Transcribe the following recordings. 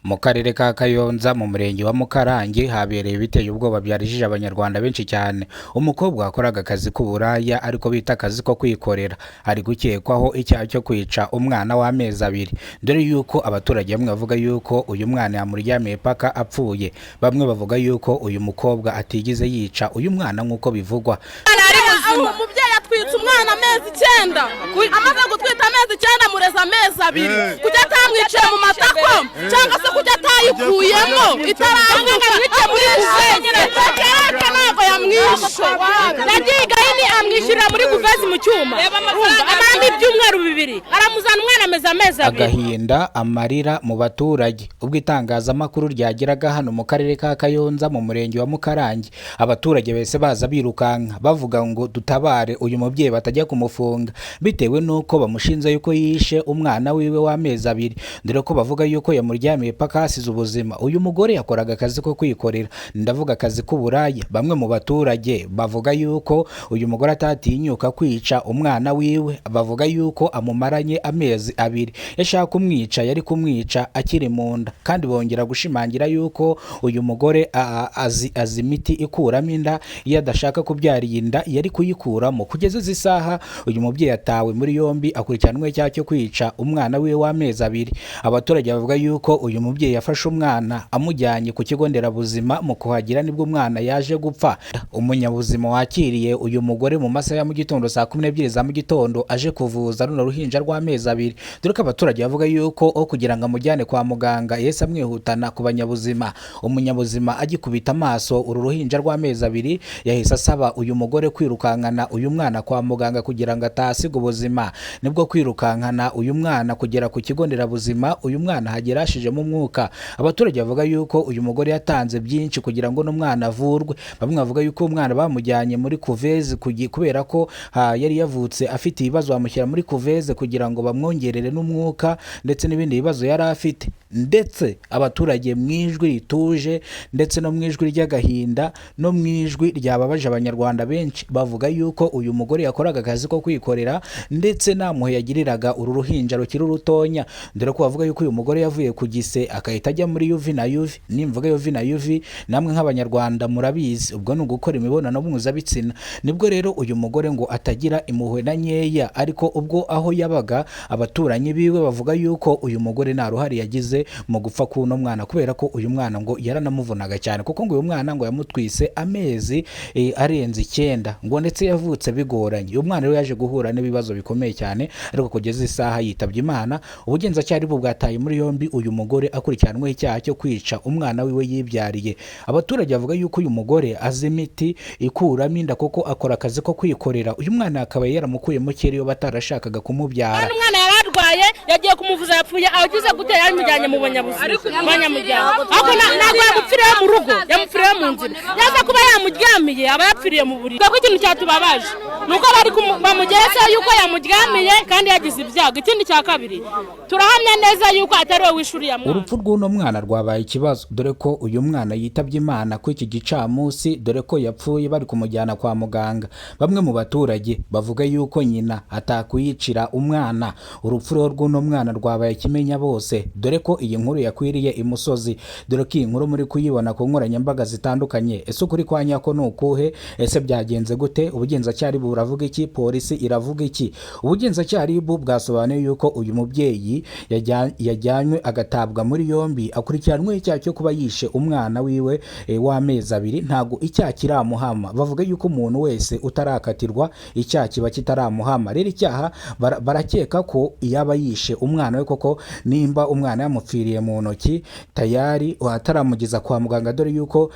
Mu karere ka Kayonza mu murenge wa Mukarange habereye ibiteye ubwoba byarijije Abanyarwanda benshi cyane. Umukobwa wakoraga akazi k'uburaya ariko bita akazi ko kwikorera, ari gukekwaho icyaha cyo kwica umwana w'amezi 2. Dore yuko abaturage bamwe bavuga yuko uyu mwana yamuryamiye paka apfuye, bamwe bavuga yuko uyu mukobwa atigeze yica uyu mwana nk'uko bivugwa. Ari muzima. Umubyeyi atwitse umwana amezi 9, amaze gutwita amezi 9 amureza amezi 2, kujya atamwiciye mu matako cyangwa se kujya atayikuyemo itaravuka muri kuvezi, kereke ntabwo yamwishe. Yagiye Gahini amwishyurira muri kuvezi mu cyuma, amaramo ibyumweru 2, aramuzana umwana ameze amezi 2. Agahinda, amarira mu baturage ubwo itangazamakuru ryageraga hano mu karere ka Kayonza mu murenge wa Mukarange, abaturage bese baza birukanka bavuga ngo dutabare uyu mubyeyi batajya kumufunga, bitewe nuko bamushinze yuko yishe umwana wiwe w'amezi 2, dore ko bavuga yuko yamuryamiye paka hasize ubuzima. Uyu mugore yakoraga akazi ko kwikorera, ndavuga akazi k'uburaya. Bamwe mu baturage bavuga yuko uyu mugore atatinyuka kwica umwana wiwe, bavuga yuko amumaranye amezi 2, yashaka kumwica yari kumwica akiri mu nda. Kandi bongera gushimangira yuko uyu mugore azi imiti ikuramo inda, iyo adashaka kubyara iyi nda yari kuyikuramo. Kugeza izi saha uyu mubyeyi atawe muri yombi akurikiranwe icyaha cyo kwica umwana wiwe w'amezi 2. Abaturage bavuga yuko uyu mubyeyi yafashe umwana amujyanye ku kigo nderabuzima, mu kuhagera nibwo umwana yaje gupfa. Umunyabuzima wakiriye uyu mugore mu masaha ya mu gitondo saa 12 za mu gitondo aje kuvuza runo ruhinja rw'amezi 2, dore ko abaturage bavuga yuko aho kugira ngo amujyane kwa muganga yahise amwihutana ku banyabuzima. Umunyabuzima agikubita amaso uru ruhinja rw'amezi 2 yahise asaba uyu mugore kwirukankana uyu mwana kwa muganga kugira ngo atahasiga ubuzima. Nibwo kwirukankana uyu mwana kugera ku kigo nderabuzima, uyu mwana hagera hashijemo umwuka. Abaturage bavuga yuko uyu mugore yatanze byinshi kugira ngo n'umwana avurwe. Bamwe bavuga yuko umwana bamujyanye muri kuveze kubera ko yari yavutse afite ibibazo, bamushyira muri kuveze kugira ngo bamwongerere n'umwuka ndetse n'ibindi bibazo yari afite. Ndetse abaturage mu ijwi rituje ndetse no mu ijwi ry'agahinda no mu ijwi ryababaje Abanyarwanda benshi bavuga yuko uyu mugore yakoraga akazi ko kwikorera ndetse nta mpuhwe yagiriraga uru ruhinja rukiri rutonya. Dore ko bavuga yuko uyu mugore yavuye ku gise akahita ajya muri yuvi na yuvi. Nimvuga yuvi na yuvi namwe nk'Abanyarwanda murabizi, ubwo ni ugukora imibonano mpuzabitsina. Nibwo rero uyu mugore ngo atagira impuhwe na nkeya, ariko ubwo aho yabaga abaturanyi biwe bavuga yuko uyu mugore nta ruhare yagize mu gupfa k'uno mwana, kubera ko uyu mwana ngo yaranamuvunaga cyane, kuko ngo uyu mwana ngo yamutwise amezi arenze 9, ngo ndetse yavutse bigoranye. Uyu mwana rero yaje guhura n'ibibazo bikomeye cyane, ariko kugeza isaha yitabye Imana. Ubugenzacyaha bwataye muri yombi uyu mugore akurikiranweho icyaha cyo kwica umwana wiwe yibyariye. Abaturage bavuga yuko uyu mugore azi imiti ikuramo inda kuko akora akazi ko kwikorera. Uyu mwana akaba yaramukuyemo kera iyo batarashakaga kumubyara. Umwana yararwaye yagiye kumuvuza yapfuye, agize gute yamujyanye mu banyabuzima banyamujyanye, ariko ntabwo yamupfiriye mu rugo, yamupfiriye mu nzira. Yaza kuba yamuryamiye aba yapfiriye mu buriri. Kuko ikintu cyatubabaje nuko bari bamugeretseho yuko yamuryamiye kandi yagize ibyago. Ikindi cya kabiri turahamya neza yuko atari we wishuriye mwana. Urupfu rw'uno mwana rwabaye ikibazo, dore ko uyu mwana yitabye Imana kuri iki gicamunsi, dore ko yapfuye bari kumujyana kwa muganga. Bamwe mu baturage bavuga yuko nyina atakwiyicira umwana. Urupfu rw'uno mwana rwabaye kimenya bose, dore ko iyi nkuru yakwiriye imusozi, dore ko iyi nkuru muri kuyibona ku nkoranyambaga zitandukanye. Ese ukuri kwa nyako ni ukuhe? Ese byagenze gute? Ubugenzacyaha buravuga iki? Polisi iravuga iki? Ubugenzacyaha bwasobanuye yuko uyu mubyeyi yajyanywe agatabwa muri yombi akurikiranwe icyaha cyo kuba yishe umwana wiwe w'amezi 2. Ntabwo icyaha kiramuhama. Bavuga yuko umuntu wese utarakatirwa icyaha kiba kitaramuhama. Rero icyaha barakeka ko yaba yishe umwana we, koko nimba umwana yamupfiriye mu ntoki tayari ataramugeza kwa muganga, dore yuko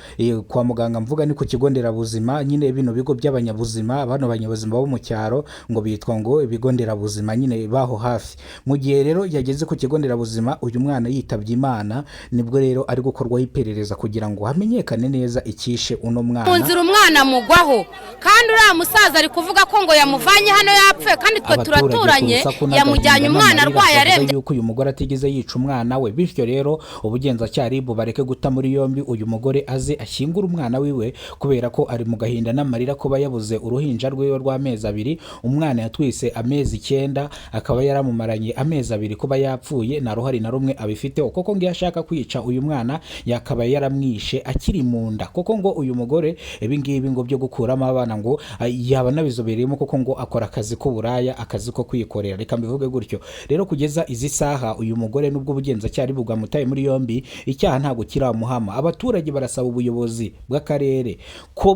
kwa muganga mvuga ni ku kigo nderabuzima nyine, bino bigo by'abanyabuzima, bano banyabuzima bo mu cyaro ngo bitwa ngo ibigo nderabuzima nyine baho hafi. Mu gihe rero yageze ku kigo nderabuzima uyu mwana yitabye Imana, nibwo rero ari gukorwaho iperereza kugira ngo hamenyekane neza icyishe uno mwana. Mu nzira umwana mugwaho, kandi uriya musaza ari kuvuga ko ngo yamuvanye hano yapfuye, kandi twe turaturanye, yamujyanye agahinda umwana n'amarira, arwaye bavuga arembye. yuko uyu mugore atigeze yica umwana we. Bityo rero ubugenzacyaha RIB bareke guta muri yombi uyu mugore, aze ashyingure umwana wiwe, kubera ko ari mu gahinda n'amarira kuba yabuze uruhinja rwiwe rw'amezi 2. Umwana yatwise amezi 9, akaba yaramumaranye amezi 2. Kuba yapfuye nta ruhare na rumwe abifiteho, kuko ngo iyo ashaka kwica uyu mwana yakabaye yaramwishe akiri mu nda, kuko ngo uyu mugore ibi ngibi ngo byo gukuramo abana ngo yaba anabizobereyemo, kuko ngo akora akazi k'uburaya, akazi ko kwikorera, reka mbivuge gutyo. Rero kugeza izi saha uyu mugore, nubwo ubugenzacyaha bwamutaye muri yombi, icyaha ntabwo kiramuhama. Abaturage barasaba ubuyobozi bw'akarere ko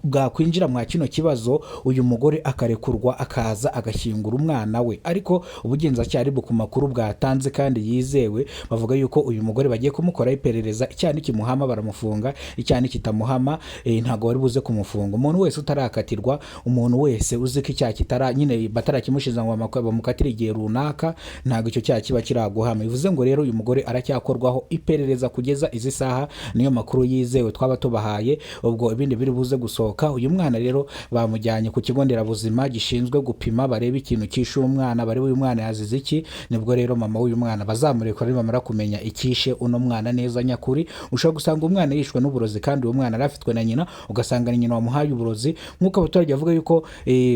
bwakwinjira mwa kino kibazo, uyu mugore akarekurwa akaza agashyingura umwana we. Ariko ubugenzacyaha ku makuru bwatanze kandi yizewe, bavuga yuko uyu mugore bagiye kumukoraho iperereza, icyaha nikimuhama baramufunga, icyaha nikitamuhama ntabwo bari buze kumufunga. Umuntu wese utarakatirwa, umuntu wese uzi ko icyaha kitara nyine batarakimushiza ngo bamukatire igihe runaka, ntabwo icyo cyaha kiba kiraguhama. Bivuze ngo rero uyu mugore aracyakorwaho iperereza kugeza izi saha, niyo makuru yizewe twaba tubahaye. Ubwo ibindi biri buze gusohoka. Uyu mwana rero bamujyanye ku kigo nderabuzima gishinzwe gupima, barebe ikintu cyishe umwana, barebe uyu mwana yazize iki. Nibwo rero mama w'uyu mwana bazamurekura nibamara kumenya icyishe uno mwana neza nyakuri. Ushobora gusanga umwana yishwe n'uburozi kandi uwo mwana arafitwe na nyina, ugasanga ni nyina wamuhaye uburozi, nk'uko abaturage bavuga yuko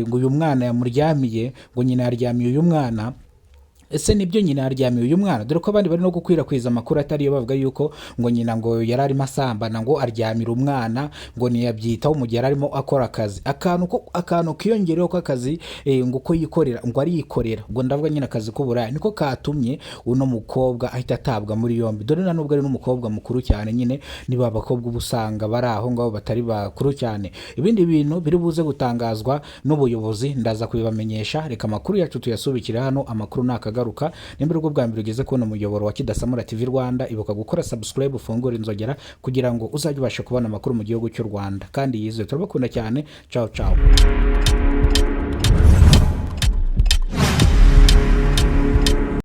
ngo uyu mwana yamuryamiye, ngo nyina yaryamiye uyu mwana. Ese nibyo nyina yaryamiye uyu mwana? Dore ko abandi bari no gukwirakwiza amakuru atariyo, bavuga yuko ngo nyina ngo yari arimo asambana, ngo aryamira umwana, ngo ntiyabyitaho mu gihe yari arimo akora akazi. Akantu kiyongereho k'akazi ngo uko yikorera, ngo ariyikorera, ngo ndavuga nyine akazi k'uburaya, niko katumye uno mukobwa ahita atabwa muri yombi. Dore na nubwo ari n'umukobwa mukuru cyane nyine, niba abakobwa uba usanga bari aho ngaho batari bakuru cyane. Ibindi bintu biri buze gutangazwa n'ubuyobozi ndaza kubibamenyesha. Reka amakuru yacu tuyasubikire hano, amakuru nakagaruka. Nimba aribwo bwa mbere ugeze kubona umuyoboro wa Kidasamura TV Rwanda, ibuka gukora subscribe, ufungure inzogera kugira ngo uzajye ubasha kubona amakuru mu gihugu cy'u Rwanda kandi yizewe. Turabakunda cyane. Ciao ciao.